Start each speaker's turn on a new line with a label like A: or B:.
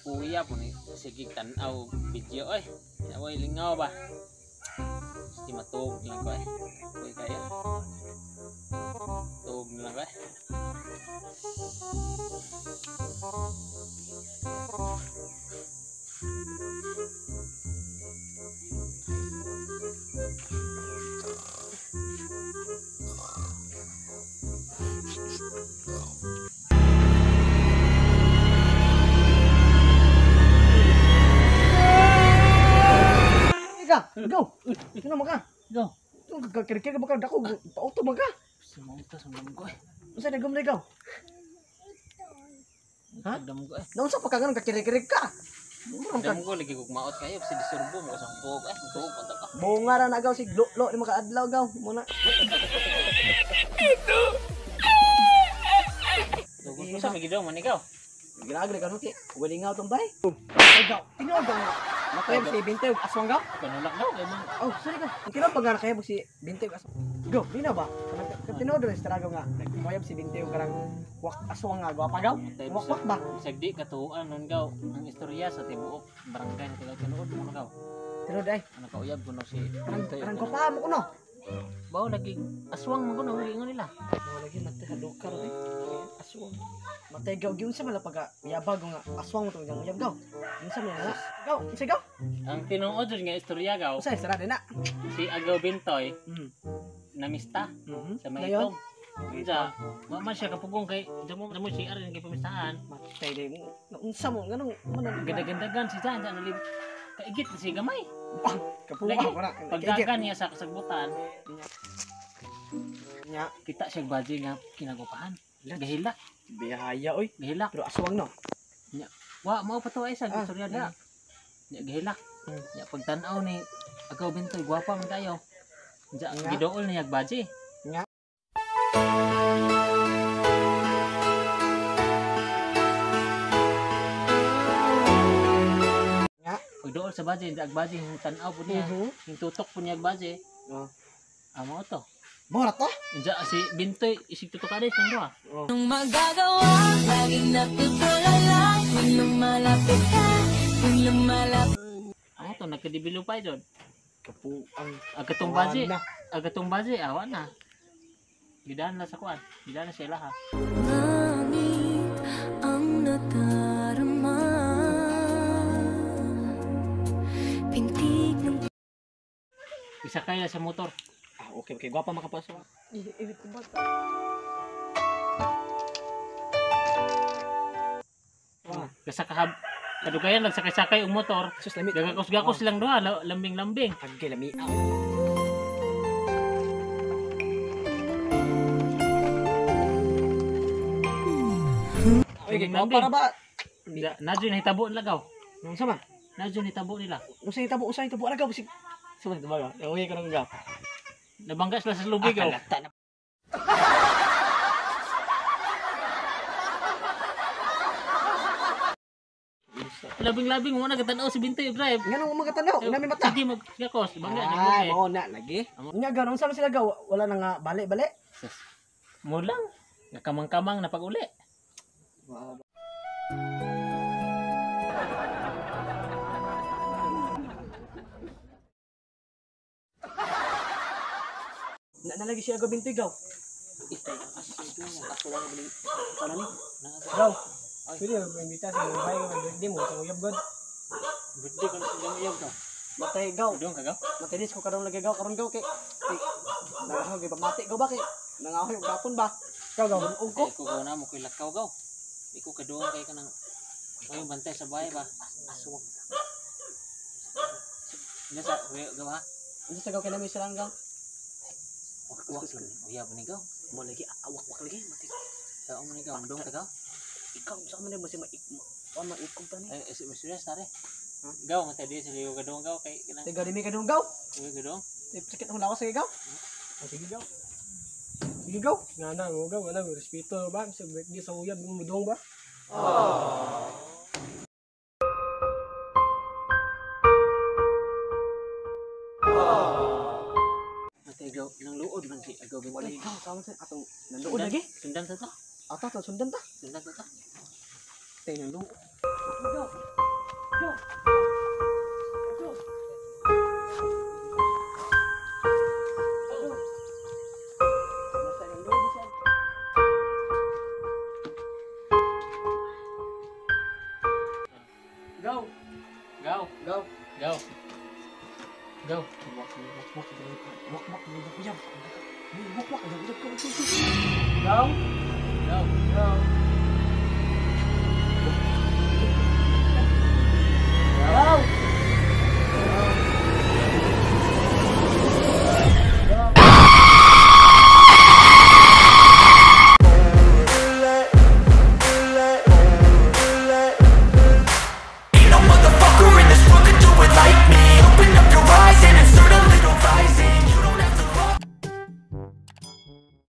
A: Kapuya po ni sige tan-aw video oy. Away lingaw ba. Gusti matuog lang ko eh. Uy kaya. Tuog na lang ko eh.
B: Go. Sino man ka?
A: Go.
B: Kagkirkir ka ba ka? Dako, pauto man ka?
A: Sumauta sa damgo eh.
B: Unsa nagum na ikaw? Ha?
A: Damgo eh.
B: Naunsa pa ka ganun kakirkirig ka?
A: Damgo lagi kog maot kayo si disurbo mo sa tuog eh. Tuog pa ka.
B: Bunga ra na gaw si Lolo ni makaadlaw gaw muna.
A: Tuog sa magidaw man ikaw.
B: Grabe ka nuki. Walingaw tong bay. Ay gaw, tinuod ba nga? Makayab si Bintay ug aswang gaw?
A: Kanulak daw kay man.
B: Oh, sorry ka. Ang tinuod ba nga nakayab si Bintay ug aswang? Go, dino ba? Tinuod rin sa nga. Nakayab si Bintay ug karang wak aswang nga gwapa gaw. Wakwak ba?
A: Bisag di katuoan nun gaw ang istorya sa tibuok barangay na tilaw tinuod mo na gaw.
B: Tinuod ay.
A: Ano ka uyab kuno si Bintay.
B: Karang gwapa mo kuno.
A: Bao lagi aswang man kuno ingon nila.
B: Bao lagi matay hadukar eh. Aswang. Matay gaw gyud sa malapaga yabag nga aswang to yang uyab gaw. Unsa man na? Gaw, unsa gaw?
A: Ang tinuod jud nga istorya gaw.
B: Unsa sara din na?
A: Si Agaw Bintoy. Namista sa Maytong. Unsa? Wa man siya kapugong kay damo damo si Arin kay pamistahan.
B: Matay day mo. Unsa mo nganong man
A: gandagandagan si Jan sa nalib kaigit si gamay.
B: Kapuha ko na.
A: Pagdagan niya sa kasagbutan.
B: Nya
A: kita siya baje nga kinagupahan. Gahilak.
B: Bihaya oy.
A: Gahilak.
B: Pero aswang no.
A: Nya. Wa mao pa to ay sa istorya diha. Nya gahilak. Nya pagtan-aw ni Agaw Bintoy gwapa man kayo. Nya gidool niya baje.
B: Nya. Nya
A: pagdool sa baje, nya baje yung tan-aw po niya. Yung tutok po niya baje.
B: Oh.
A: Amo to.
B: Mora to?
A: Diyan si Bintoy isig tutok alis ng duha.
C: Anong magagawa? Laging natutulala. Kung lumalapit ka, kung lumalapit.
A: Amo to, nagkadibilo pa doon.
B: Kapuang.
A: Agatong baje. Agatong baje, awa na. Gidaan na sa kuan. Gidaan na sila ha.
C: Langit ang nadarama. Pintig ng
A: isa kaya sa motor.
B: Ah, okay, okay. Gwapa makapasok. Iibig ko ba?
A: Kasa kahab kadugayan nagsakay-sakay og motor.
B: Sus lami.
A: Gagakos-gakos silang duha, lambing-lambing.
B: Agay lami. Oy, gwapa ra ba?
A: Nadyo nahitabo nila gaw.
B: Unsa man?
A: Nadyo nahitabo nila.
B: Unsa hitabo? Unsa hitabo ra gaw? Unsa man hitabo gaw? Uy ka nang gaw.
A: Nabangga sila sa lubig gaw. Labing-labing mo na katanaw si Bintoy drive.
B: Nganong mo makatanaw? Nami mata.
A: Sige maggakos, bangga
B: na. Mao na lagi. Nya ganon sa sila gaw, wala na nga bali-bali.
A: Mo lang nakamang-kamang na pag-uli.
B: Wow. Na nalagi siya Agaw Bintoy gaw. Aswang bali. Kana ni.
D: Gaw. Pwede mo imbita sa mga bay nga birthday mo sa uyab god.
A: Birthday ko sa uyab ka.
B: Matay gaw.
A: Dong ka gaw.
B: Matay dis ko karon lagi gaw karon gaw kay. Nangahoy kay pamati gaw ba kay. Nangahoy og gapon ba.
D: Gaw gaw.
B: Og ko.
A: Ko gaw na mo koy lakaw gaw. Di ko kaduong kay kanang kayo bantay sa bahay ba. Aswang. Nya sa gaw ha.
B: Unsa sa gaw kay nami silang gaw?
A: Wak lang. Uyab ni gaw.
B: Mo lagi awak-wak lagi mati.
A: Sa mo ni gaw dong ta gaw.
B: Ikaw sa man mo si maikog ta ni.
A: Eh si serious tare. Gaw matay di sa ligo kadung gaw kay kanang.
B: Tiga dimi kadung gaw.
A: Ligo kadung.
B: Sakit akong lawas sa gaw.
D: Sige gaw.
B: Sige gaw.
D: Nga na mo gaw, wala respeto ba sa birthday sa uyab mo dong ba?
A: Matay gaw nang luod man si Agaw Bintoy.
B: Wala gaw sama sa atong nanluod lagi.
A: Sundan sa to.
B: Ato sundan ta.
A: Sundan sa to.
B: Tay nang luod. Go. Go. Go. Go. Nasa ilang loob siya. Go.
A: Go.
B: Go.
A: Go. Go.
B: Wak wak wak wak wak wak wak wak wak wak. Go.
A: Go.
B: Go.